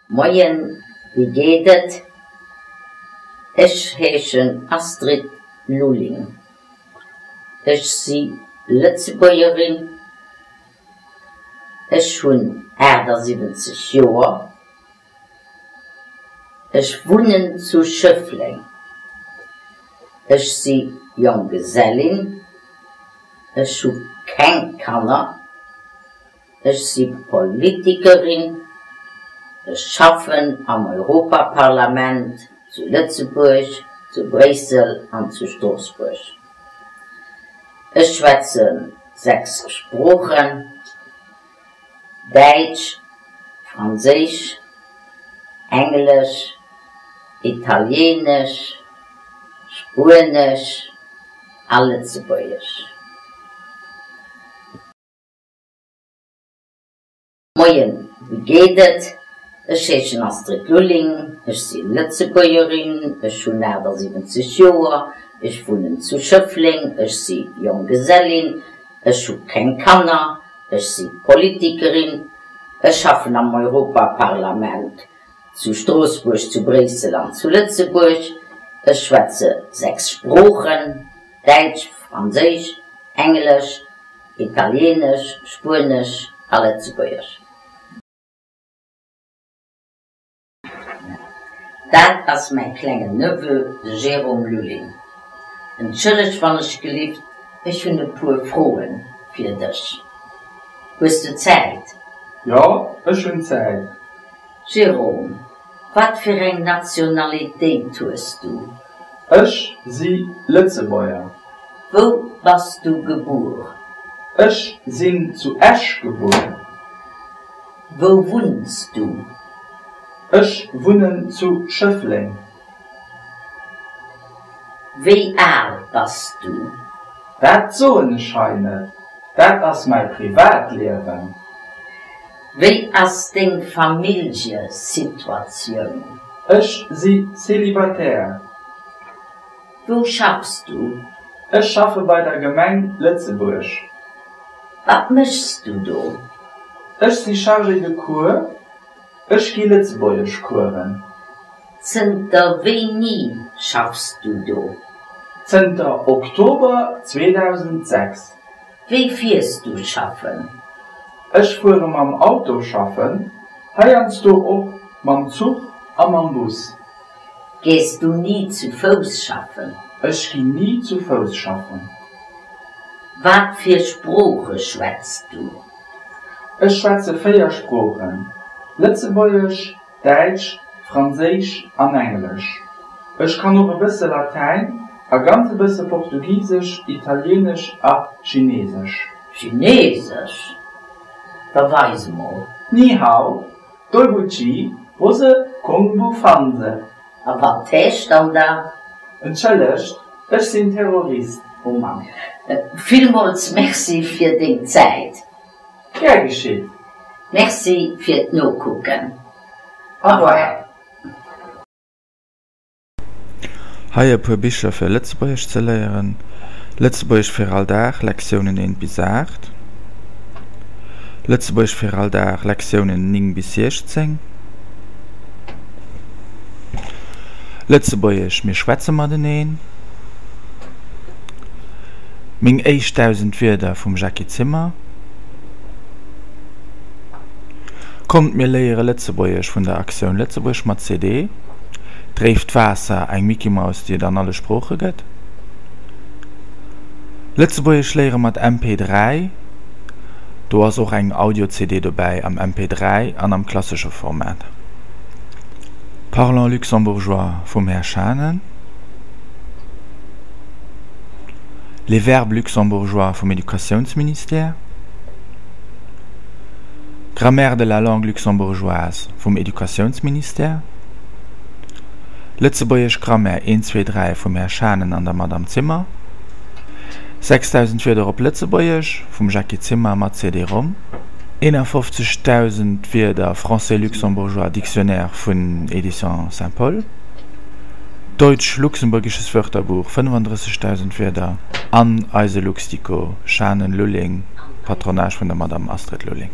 Moien, wéi geet et? Ech heeschen Astrid Lulling. Ech si Lëtzebuergerin. Ech hunn 78 Joer. Ech wunnen zu Schëffleng. Ech si Jonggesellin. Ech hu keng Kanner. Ech si Politikerin, ech schaffen am Europaparlament, zu Lëtzebuerg, zu Bréissel an zu Stroossbuerg. Ech schwätze 6 Sproochen, Däitsch, Franséisch, Englesch, Italieenesch, Spuenesch a Lëtzebuergesch. Moien, wéi geet et? Ech heeschen Astrid Lulling, ech si Lëtzebuergerin, ech hunn 78 Joer, ech wunnen zu Schëffleng, ech si Jonggesellin, ech hu keng Kanner, ech si Politikerin, ech schaffen am Europaparlament, zu Stroossbuerg, zu Bréissel an zu Lëtzebuerg. Ech schwätze 6 Sproochen, Däitsch, Franséisch, Englesch, Italieenesch, Spuenesch a Lëtzebuergesch. Dat ass mäi klengen Neveu, de Jérôme Lulling. Entschëlleg wann ech gelift, ech hunn e puer Froe fir dech. Hues du Zäit? Jo, ech hunn Zäit. Jérôme, wat fir eng Nationalitéit hues du? Ech si Lëtzebuerger. Wou bass du gebuer? Ech sinn zu Esch gebuer. Wou wunns du? Ech wunnen zu Schëffleng. Wéi al bass du? Dat soen ech hei net, dat ass mäi Privatliewen. Wéi ass deng Familljesituatioun? Ech si Célibataire. Wou schaffs du? Ech schaffe bei der Gemeng Lëtzebuerg. Wat méchs du do? Ech si Chargé de cours, ech gi Lëtzebuergeschcoursen. Zënter wéini schaffs du do? Zënter Oktober 2006. Wéi fiers du schaffen? Ech fuere mam Auto schaffen, heiansdo och mam Zuch a mam Bus. Gees du ni zu Fouss schaffen? Ech ginn ni zu Fouss schaffen. Wat fir Sprooche schwätz du? Ech schwätze 4 Sproochen, Lëtzebuergesch, Däitsch, Franséisch an Englesch. Ech kann och e bësse Latäin a ganz e bësse Portugisesch, Italieenesch a Chinesesch. Chinesesch? Da weis emol. Ni hao, dui bu qi, wo se kong bu fan ze. A wat heescht dann dat? Entschëllegt, ech sinn Terrorist. Oh Mann. Villmools Merci fir deng Zäit. Gär geschitt. Merci fir d'Nokucken. Au revoir. Hei e puer Bicher fir Lëtzebuergesch ze léieren, Lëtzebuergesch fir all Dag, Lektiounen 1 bis 8, Lëtzebuergesch fir all Dag, Lektiounen 9 bis 16, Lëtzebuergesch, mir schwätze mateneen, Meng éischt 1.000 Wierder vum Jackie Zimmer, Kommt mir léiere Lëtzebuergesch vun der Aktioun Lëtzebuerg mat CD, Dréift Waasser, eng Mickey-Maus déi et an alle Sprooche gëtt, Lëtzebuergesch léiere mat MP3, do ass och eng Audio-CD dobäi am MP3 an am klassesche Format, Parlons luxembourgeois vum Här Schanen, Les verbes luxembourgeois vum Educatiounsministère. Grammaire de la langue luxembourgeoise vum Educatiounsministère, Lëtzebuergesch Grammaire 1, 2, 3 vum Här Schanen an der Madame Zimmer, 6000 Wierder op Lëtzebuergesch vum Jacques Zimmer mat CD-Rom, 51.000 Wierder Français-luxembourgeois Dictionnaire vun Éditions Saint-Paul, Deutsch-luxemburgisches Wörterbuch 35.000 Wierder an eise Luxdico Schanen-Lulling. Patronage vun der Madame Astrid Lulling.